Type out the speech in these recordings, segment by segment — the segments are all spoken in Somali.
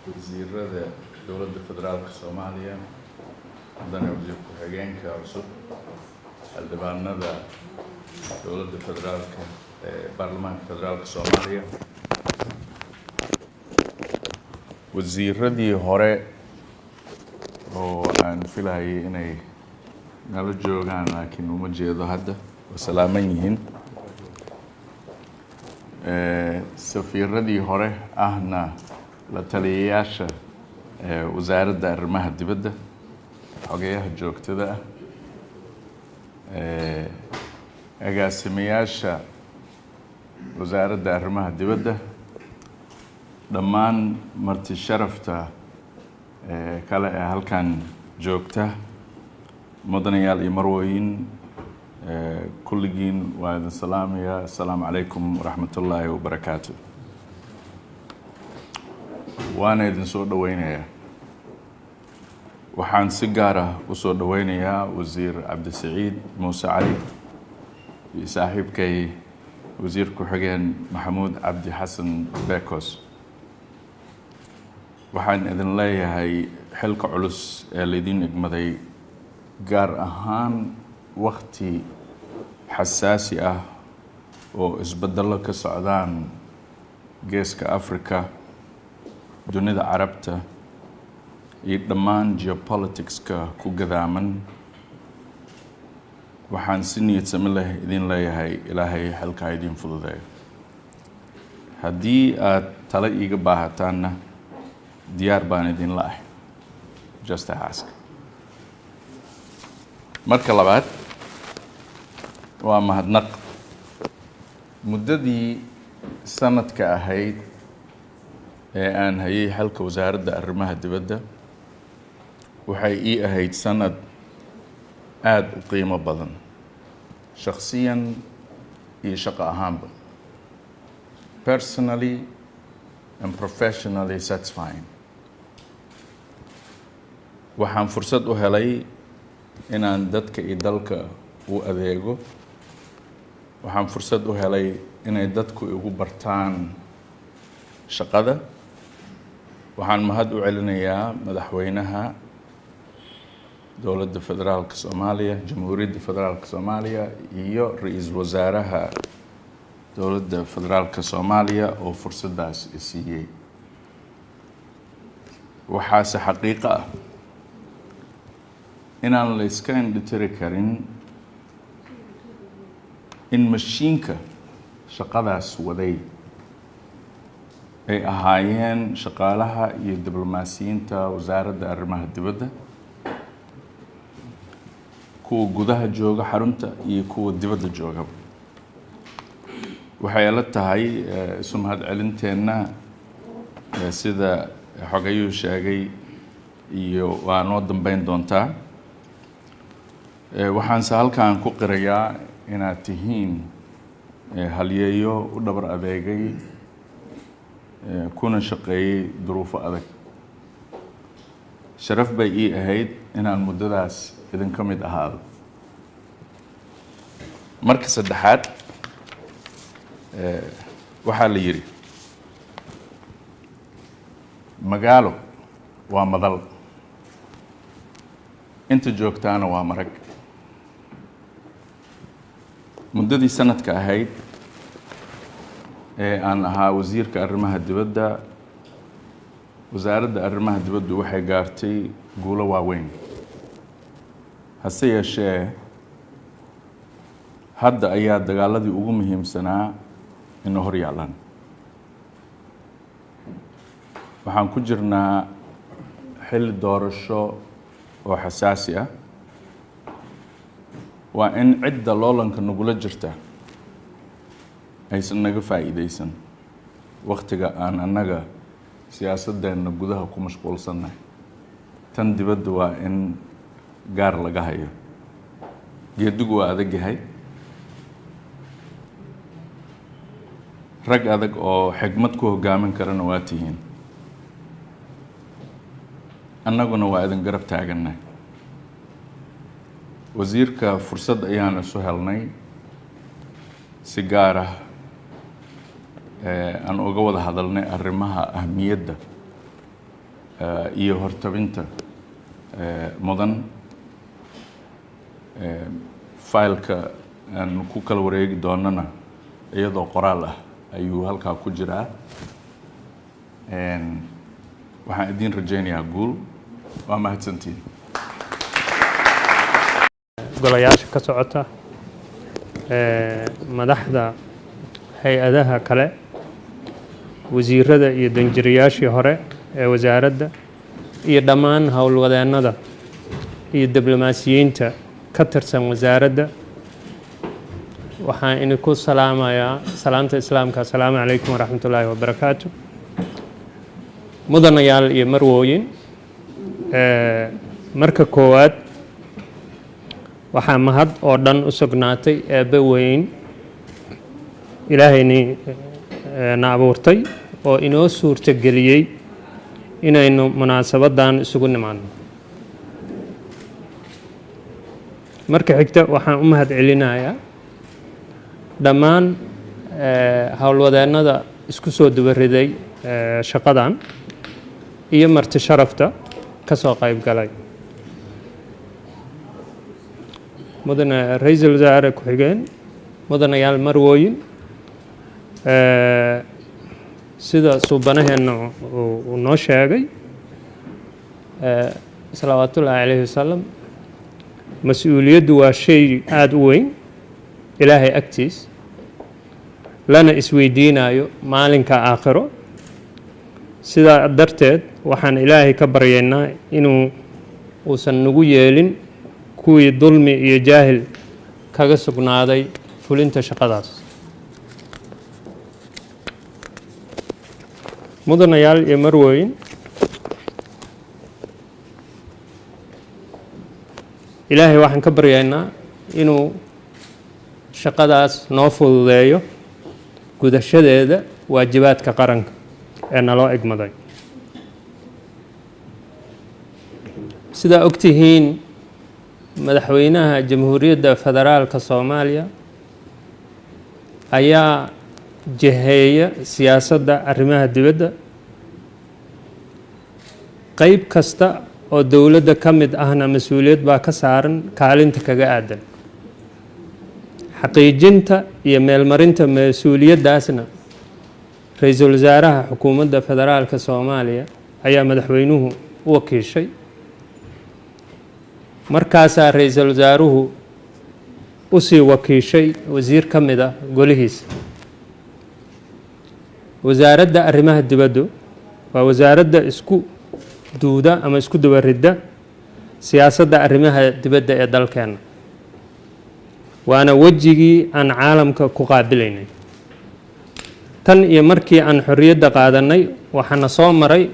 Wasiirada Dowladda Federaalka Soomaaliya, mudane wasiir ku-xigeenka cusub, xildhibaanada Dowladda Federaalka ee Baarlamaanka Federaalka Soomaaliya, wasiiradii hore oo aan filayay inay nala joogaan laakiin uma jeedo hadda, waa salaaman yihiin, safiiradii hore ahna la taliyayaasha Wasaaradda Arrimaha Dibadda, xogeyaha joogtada ah, agaasimayaasha Wasaaradda Arrimaha Dibadda, dhammaan marti sharafta kale ee halkan joogta, mudanayaal iyo marwooyin, kulligiin waa idin salaamaya. Assalaamu calaykum waraxmatullaahi wabarakaatu. Waana idin soo dhoweynayaa. Waxaan si gaar ah u soo dhoweynayaa Wasiir Cabdisaciid Muuse Cali iyo saaxiibkay Wasiir ku-xigeen Maxamuud Cabdi Xasan Bekos. Waxaan idin leeyahay, xilka culus ee laydin igmaday, gaar ahaan wakti xasaasi ah oo isbeddello ka socdaan Geeska Africa, dunida Carabta iyo dhammaan geopoliticska ku gadaaman, waxaan si niyad sami leh idin leeyahay, Ilaahay xilka ha idiin fududeeyo. Haddii aad talo iiga baahataanna, diyaar baan idinla ahay, just ask. Marka labaad waa mahadnaq. Muddadii sanadka ahayd ee aan hayay xilka Wasaaradda Arrimaha Dibadda waxay ii ahayd sanad aada u qiimo badan, shakhsiyan iyo shaqo ahaanba, personally and professionally satisfying. Waxaan fursad u helay inaan dadka iyo dalka u adeego. Waxaan fursad u helay inay dadku igu bartaan shaqada. Waxaan mahad u celinayaa madaxweynaha Dowladda Federaalka Soomaaliya, Jamhuuriyadda Federaalka Soomaaliya, iyo ra-iisul wasaaraha Dowladda Federaalka Soomaaliya oo fursaddaas i siiyey. Waxaase xaqiiqo ah inaan la iska indhitiri karin in mashiinka shaqadaas waday ay ahaayeen shaqaalaha iyo diblomaasiyiinta Wasaaradda Arrimaha Dibadda, kuwa gudaha jooga xarunta iyo kuwa dibadda joogaba. Waxay la tahay isu mahad celinteenna, sida xogayuhu sheegay, iyo waa noo dambeyn doontaa. Waxaanse halkan ku qirayaa inaad tihiin halyeeyo u dhabar adeegay kuna shaqeeyey duruufo adag. Sharaf bay ii ahayd inaan muddadaas idinka mid ahaado. Marka saddexaad, waxaa la yidhi magaalo waa madal, inta joogtaana waa marag. Muddadii sanadka ahayd ee aan ahaa wasiirka arrimaha dibadda, Wasaaradda Arrimaha Dibaddu waxay gaartay guulo waaweyn. Hase yeeshee, hadda ayaa dagaaladii ugu muhiimsanaa ina hor yaallaan. Waxaan ku jirnaa xilli doorasho oo xasaasi ah. Waa in cidda loolanka nagula jirta aysan naga faa'iideysan waktiga aan annaga siyaasadeenna gudaha ku mashquulsannahay. Tan dibadda waa in gaar laga hayo. Geedigu waa adag yahay. Rag adag oo xigmad ku hoggaamin karana waa tihiin, annaguna waa idin garab taagannahay. Wasiirka fursad ayaan isu helnay si gaar ah aan uga wada hadalnay arrimaha ahmiyadda iyo hortabinta mudan. Faylka aan ku kala wareegi doonana iyadoo qoraal ah ayuu halkaa ku jiraa. Waxaan idiin rajaynayaa guul. Waa mahadsantiin. Golayaasha ka socota, madaxda hay-adaha kale, wasiirada iyo danjirayaashii hore ee wasaaradda, iyo dhammaan howlwadeennada iyo diblomaasiyiinta ka tirsan wasaaradda, waxaan idinku salaamayaa salaamta Islaamka. Asalaamu calaykum waraxmat ullaahi wabarakaatu. Mudanayaal iyo marwooyin, marka koowaad waxaa mahad oo dhan u sugnaatay Eebbe weyn, Ilaahayni na abuurtay oo inoo suurtogeliyey inaynu munaasabaddan isugu nimaadno. Marka xigta, waxaan u mahad celinayaa dhammaan howlwadeennada isku soo dubariday shaqadan iyo marti sharafta ka soo qayb galay. Mudane Ra-iisul Wasaare ku-xigeen, mudanayaal, marwooyin, sida suubanaheenna uu noo sheegay, salawaatullaahi calayhi wasalam, mas-uuliyaddu waa shay aada u weyn Ilaahay agtiis, lana isweydiinayo maalinka aakhiro. Sidaa darteed waxaan Ilaahay ka baryaynaa inuu uusan nagu yeelin kuwii dulmi iyo jaahil kaga sugnaaday fulinta shaqadaas. Mudanayaal iyo marwooyin, Ilaahay waxaan ka baryaynaa inuu shaqadaas noo fududeeyo gudashadeeda waajibaadka qaranka ee naloo egmaday. Sidaa ogtihiin, Madaxweynaha Jamhuuriyadda Federaalka Soomaaliya ayaa jiheeya siyaasadda arrimaha dibadda. Qeyb kasta oo dowladda ka mid ahna mas-uuliyad baa ka saaran kaalinta kaga aadan xaqiijinta iyo meelmarinta mas-uuliyaddaasna. Ra-iisul Wasaaraha Xukuumadda Federaalka Soomaaliya ayaa madaxweynuhu u wakiishay. Markaasaa ra-iisul wasaaruhu usii wakiishay wasiir ka mid ah golihiisa. Wasaaradda Arrimaha Dibaddu waa wasaaradda isku duuda ama isku dubaridda siyaasadda arrimaha dibadda ee dalkeenna, waana wejigii aan caalamka ku qaabilaynay. Tan iyo markii aan xorriyadda qaadanay, waxaana soo maray,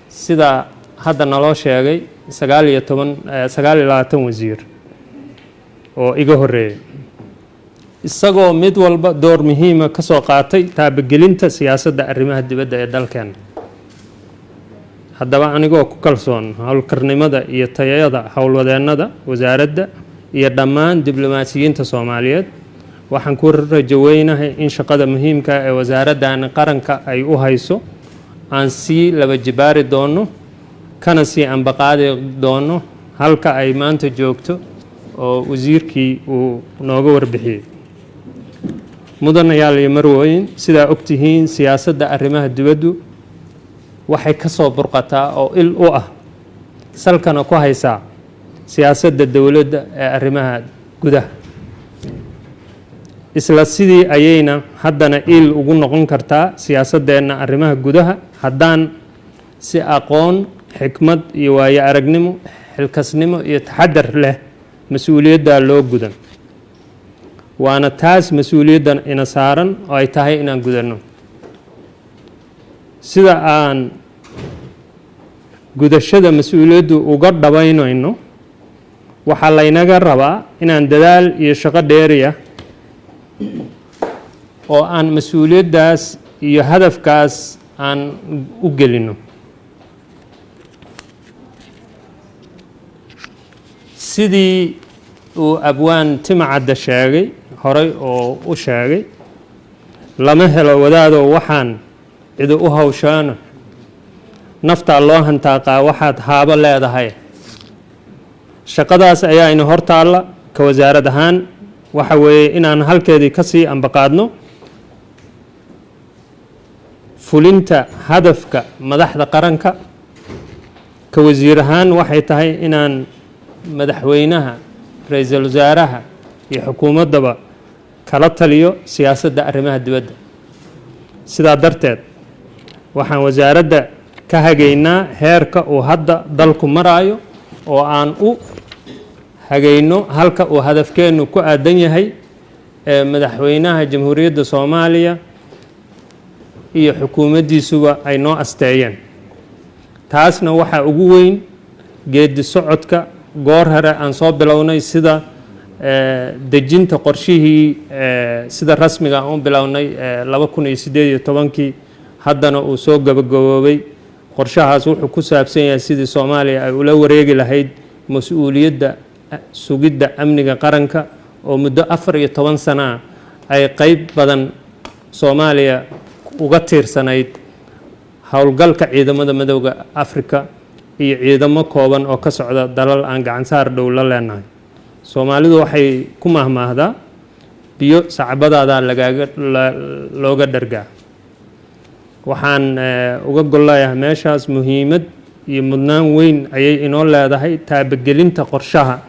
sida hadda naloo sheegay, 19, 29 wasiir oo iga horreeyay, isagoo mid walba door muhiima ka soo qaatay taabagelinta siyaasadda arrimaha dibadda ee dalkeenna. Haddaba, anigoo ku kalsoon howlkarnimada iyo tayada howlwadeennada wasaaradda iyo dhammaan diblomaasiyiinta Soomaaliyeed, waxaan ku rajo weynahay in shaqada muhiimka ee wasaaraddan qaranka ay u hayso aan sii laba jibaari doono, kana sii ambaqaadi doono halka ay maanta joogto oo wasiirkii uu nooga warbixiyey. Mudanayaal iyo marwooyin, sidaa ogtihiin, siyaasadda arrimaha dibaddu waxay ka soo burqataa oo il u ah, salkana ku haysaa siyaasadda dowladda ee arrimaha gudaha. Isla sidii ayayna haddana il ugu noqon kartaa siyaasaddeenna arrimaha gudaha haddaan si aqoon, xikmad iyo waayo aragnimo, xilkasnimo iyo taxadar leh mas-uuliyaddaa loo gudan. Waana taas mas-uuliyaddan ina saaran oo ay tahay inaan gudanno. Sida aan gudashada mas-uuliyaddu uga dhabaynayno, waxaa laynaga rabaa inaan dadaal iyo shaqo dheeriya oo aan mas-uuliyaddaas iyo hadafkaas aan u gelino. Sidii uu abwaan Timacadda sheegay, horay oo u sheegay, lama helo wadaadoo waxaan cidi u hawshaano. Naftaa loo hantaaqaa waxaad haabo leedahay. Shaqadaas ayaa ina hor taalla ka wasaarad ahaan. Waxa weeye inaan halkeedii ka sii ambaqaadno fulinta hadafka madaxda qaranka. Ka wasiir ahaan waxay tahay inaan madaxweynaha, ra-iisul wasaaraha iyo xukuumaddaba kala taliyo siyaasadda arrimaha dibadda. Sidaa darteed waxaan wasaaradda ka hagaynaa heerka uu hadda dalku maraayo, oo aan u hagayno halka uu hadafkeennu ku aadan yahay ee madaxweynaha Jamhuuriyadda Soomaaliya iyo xukuumaddiisuba ay noo asteeyeen. Taasna waxaa ugu weyn geedi socodka goor hore aan soo bilownay, sida dejinta qorshihii sida rasmiga aan u bilownay 2018-kii, haddana uu soo gabagaboobay. Qorshahaas wuxuu ku saabsan yahay sidii Soomaaliya ay ula wareegi lahayd mas-uuliyadda sugidda amniga qaranka, oo muddo 14 sana ah ay qeyb badan Soomaaliya uga tiirsanayd howlgalka ciidamada Midowga Africa iyo ciidamo kooban oo ka socda dalal aan gacansaar dhow la leenahay. Soomaalidu waxay ku mahmaahdaa, "Biyo sacbadaadaa lagaaga looga dhargaa." Waxaan uga golleeyahay meeshaas, muhiimad iyo mudnaan weyn ayay inoo leedahay taabagelinta qorshaha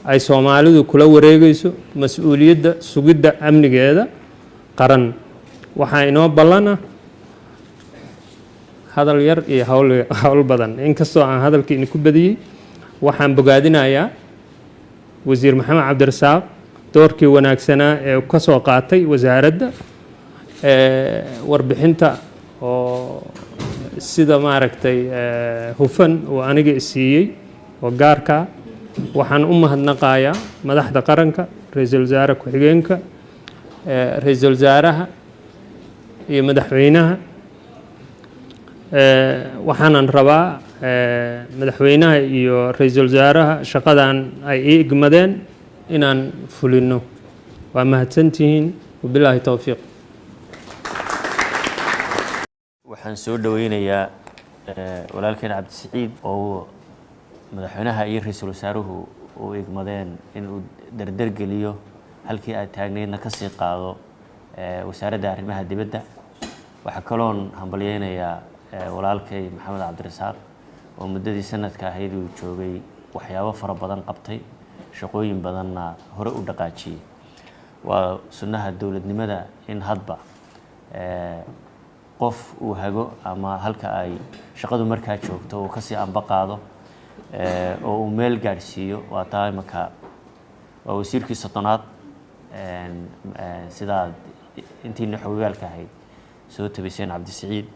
ay Soomaalidu kula wareegayso mas-uuliyadda sugidda amnigeeda qaran. Waxaa inoo ballana hadal yar iyo hawl badan. Inkastoo aan hadalkii idinku badiyey, waxaan bogaadinayaa Wasiir Maxamed Cabdirasaaq doorkii wanaagsanaa ee ka soo qaatay wasaaradda, warbixinta oo sida maaragtay hufan uu aniga isiiyey oo gaarkaa. Waxaan u mahadnaqayaa madaxda qaranka, ra-iisul wasaare ku-xigeenka, ra-iisul wasaaraha iyo madaxweynaha. Waxaanan rabaa madaxweynaha iyo ra-iisul wasaaraha shaqadan ay ii igmadeen inaan fulino. Waa mahadsantihiin. Wabilaahi towfiiq. Waxaan soo dhoweynayaa walaalkeen Cabdisiciid oo madaxweynaha iyo ra-iisul wasaaruhu u igmadeen inuu dardergeliyo halkii aad taagneydna kasii qaado Wasaaradda Arrimaha Dibadda. Waxaa kaloon hambalyeynayaa walaalkay Maxamed Cabdirasaaq oo muddadii sanadka ahayd uu joogay waxyaabo fara badan qabtay, shaqooyin badanna hore u dhaqaajiyey. Waa sunnaha dowladnimada in hadba qof uu hago ama halka ay shaqadu markaa joogto uu kasii amba qaado oo uu meel gaadhsiiyo. Waa taa imaka waa wasiirkii 30aad, sidaad intiina xogogaalka ahayd soo tabiseen Cabdisiciid.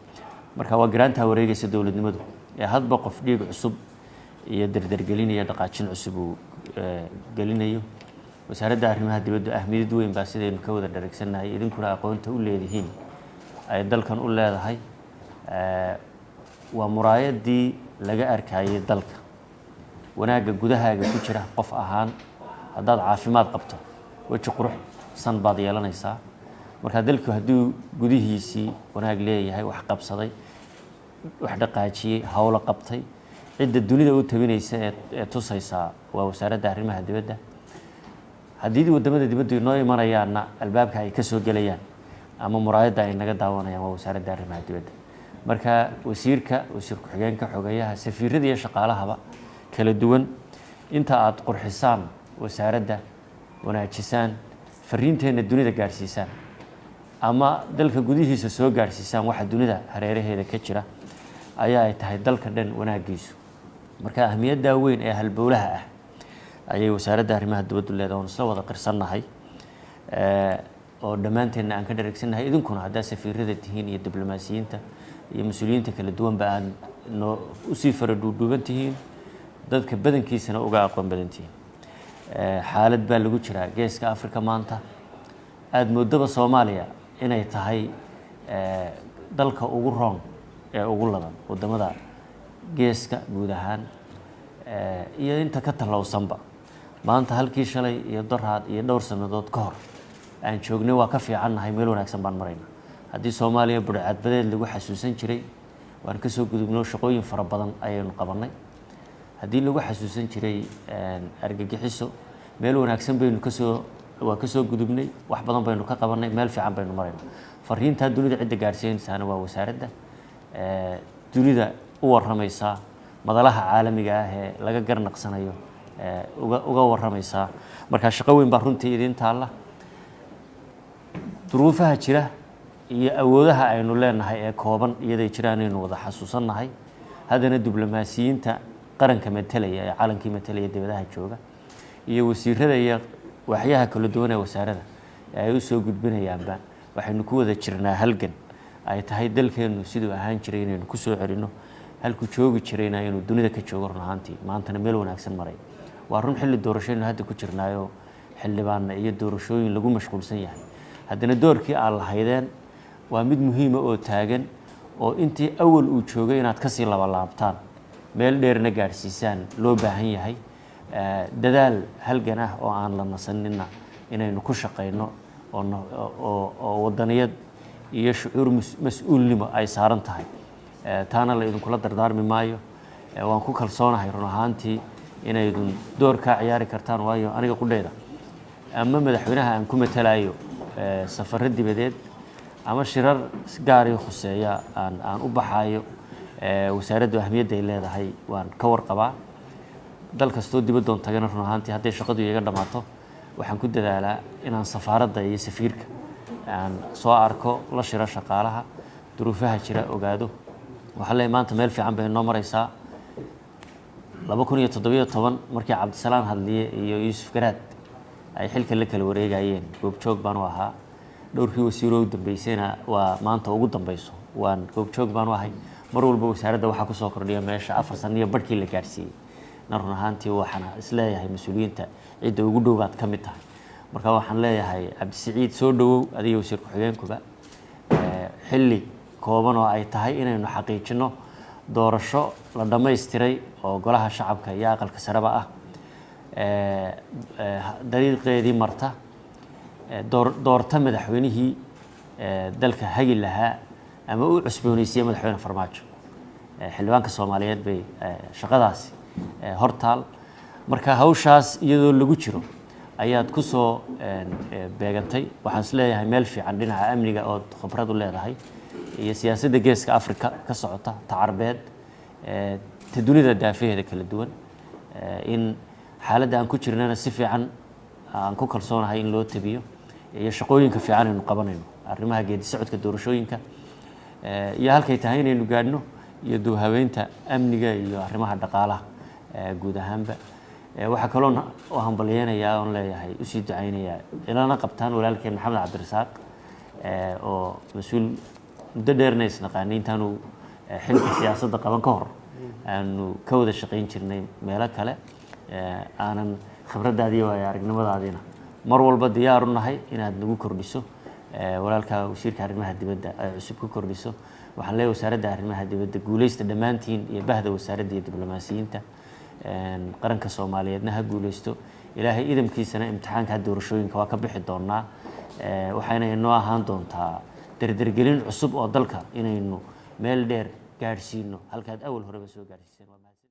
Marka waa garaantaa wareegaysa dowladnimadu ee hadba qof dhiig cusub iyo dardargelin iyo dhaqaajin cusub uu gelinayo. Wasaaradda Arrimaha Dibaddu ahmiyad weyn baa, sidaynu ka wada dharagsannahay, idinkuna aqoonta u leedihiin, ay dalkan u leedahay. Waa muraayadii laga arkayay dalka, wanaagga gudahaaga ku jira. Qof ahaan haddaad caafimaad qabto, weji quruxsan baad yeelanaysaa. Marka dalku hadduu gudihiisii wanaag leeyahay, wax qabsaday, wax dhaqaajiyey, howlo qabtay, cidda dunida u tabinaysa ee tusaysaa waa Wasaaradda Arrimaha Dibadda. Haddii waddamada dibaddu inoo imanayaanna, albaabka ay ka soo gelayaan ama muraayadda ay naga daawanayaan waa Wasaaradda Arrimaha Dibadda. Marka wasiirka, wasiir ku-xigeenka, xogeyaha, safiirada iyo shaqaalahaba kala duwan, inta aada qurxisaan wasaaradda, wanaajisaan, fariinteenna dunida gaadhsiisaan ama dalka gudihiisa soo gaadhsiisaan waxa dunida hareeraheeda ka jira, ayaa ay tahay dalka dhan wanaagiisu. Marka ahmiyaddaa weyn ee halbowlaha ah ayay Wasaaradda Arrimaha Dibaddu leedahay, oon isla wada qirsannahay oo dhammaanteenna aan ka dharagsannahay. Idinkuna haddaa safiirada tihiin iyo diblomaasiyiinta iyo mas-uuliyiinta kala duwanba aad noo usii fara dhuudhuuban tihiin, dadka badankiisana uga aqoon badan tihiin. Xaalad baa lagu jiraa Geeska Africa maanta aada moodaba Soomaaliya inay tahay dalka ugu roon ee ugu ladan waddamada geeska guud ahaan iyo inta ka tallowsanba. Maanta halkii shalay iyo doraad iyo dhowr sannadood ka hor aan joognay waa ka fiicannahay, meel wanaagsan baan maraynaa. Haddii Soomaaliya budhcadbadeed lagu xasuusan jiray, Waan ka soo gudubno, shaqooyin fara badan ayaynu qabannay. Haddii lagu xasuusan jiray argagixiso, meel wanaagsan baynu kasoo waa kasoo gudubnay, wax badan baynu ka qabanay, meel fiican baynu marayna. Fariintaa dunida cidda gaadhsiinaysaana waa wasaaradda dunida u warramaysaa, madalaha caalamiga ah ee laga garnaqsanayo uga warramaysaa. Marka shaqo weyn baa runtii idiin taalla. Duruufaha jira iyo awoodaha aynu leenahay ee kooban iyaday jiraan aynu wada xasuusannahay, haddana diblomaasiyiinta qaranka metelaya ee calankii metelaya dibadaha jooga iyo wasiirada iyo waaxyaha kala duwan ee wasaaradda ee ay usoo gudbinayaanba, waxaynu ku wada jirnaa halgan ay tahay dalkeennu siduu ahaan jiray inaynu ku soo celinno, halkuu joogi jirayna inuu dunida ka joogo. Run ahaantii maantana meel wanaagsan maray. Waa run, xilli doorashaynu hadda ku jirnaayoo xildhibaanna iyo doorashooyin lagu mashquulsan yahay, haddana doorkii aad lahaydeen waa mid muhiima oo taagan, oo intii awal uu joogay inaad kasii labalaabtaan, meel dheerna gaadhsiisaan loo baahan yahay. Dadaal halgan ah oo aan la nasaninna inaynu ku shaqayno oo wadaniyad iyo shucuur mas-uulnimo ay saaran tahay, taana la idinkula dardaarmi maayo. Waan ku kalsoonahay run ahaantii inaydun door kaa ciyaari kartaan, waayo aniga qudheyda ama madaxweynaha aan ku matalayo safaro dibadeed ama shirar gaarii khuseeya aan u baxaayo, wasaaraddu ahmiyadda ay leedahay waan ka warqabaa. Dal kastoo dibaddoon tagana, run ahaantii hadday shaqadu iga dhammaato, waxaan ku dadaalaa inaan safaaradda iyo safiirka aan soo arko, la shiro shaqaalaha, duruufaha jira ogaado. Waxaan leeyahay maanta meel fiican bay noo maraysaa. 2017 markii Cabdisalaan Hadliye iyo Yuusuf Garaad ay xilka la kala wareegayeen, goobjoog baan u ahaa. Dhowrkii wasiiroo u dambeysayna waa maanta ugu dambeyso, waan goobjoog baan u ahay. Mar walba wasaaradda waxaa kusoo kordhiya meesha 4 sano iyo barhkii la gaadhsiiyey na, run ahaantii waxaan isleeyahay mas-uuliyiinta cidda ugu dhow baad ka mid tahay. Marka waxaan leeyahay Cabdisiciid, soo dhowow adiga wasiir ku-xigeenkuba. Xilli kooban oo ay tahay inaynu xaqiijino doorasho la dhammaystiray oo golaha shacabka iyo aqalka sareba ah dariiqeedii marta, doorta madaxweynihii dalka hagi lahaa ama u cusboonaysiiya madaxweyne Farmaajo, xildhibaanka Soomaaliyeed bay shaqadaasi hortaal. Marka hawshaas iyadoo lagu jiro ayaad ku soo beegantay. Waxaan is leeyahay meel fiican dhinaca amniga ood khibrad u leedahay iyo siyaasadda Geeska Africa ka socota, ta Carbeed, ta dunida daafaheeda kala duwan, in xaaladda aan ku jirnana si fiican aan ku kalsoonahay in loo tabiyo iyo shaqooyinka fiican aynu qabanayno, arrimaha geedi socodka doorashooyinka iyo halkay tahay inaynu gaadhno iyo duhabeynta amniga iyo arrimaha dhaqaalaha guud ahaanba. Waxaa kaloon u hambalyeynayaa oon leeyahay usii ducaynayaa ilana qabtaan walaalkeen Maxamed Cabdirasaaq oo mas-uul muddo dheerna isnaqaanay, intaanu xilka siyaasadda qaban ka hor aanu ka wada shaqayn jirnay meelo kale, aanan khibraddaadii waayo aragnimadaadiina mar walba diyaar u nahay inaad nagu kordhiso, walaalka wasiirka arrimaha dibadda ay cusub ku kordhiso. Waxaan leeyahay wasaaradda arrimaha dibadda guuleysta dhammaantiin iyo bahda wasaaradda iyo diblomaasiyiinta qaranka Soomaaliyeedna ha guuleysto. Ilaahay idamkiisana imtixaanka doorashooyinka waa ka bixi doonaa, waxayna inoo ahaan doontaa dardargelin cusub oo dalka inaynu meel dheer gaadhsiino halkaad awal horeba soo gaadhsiiseen.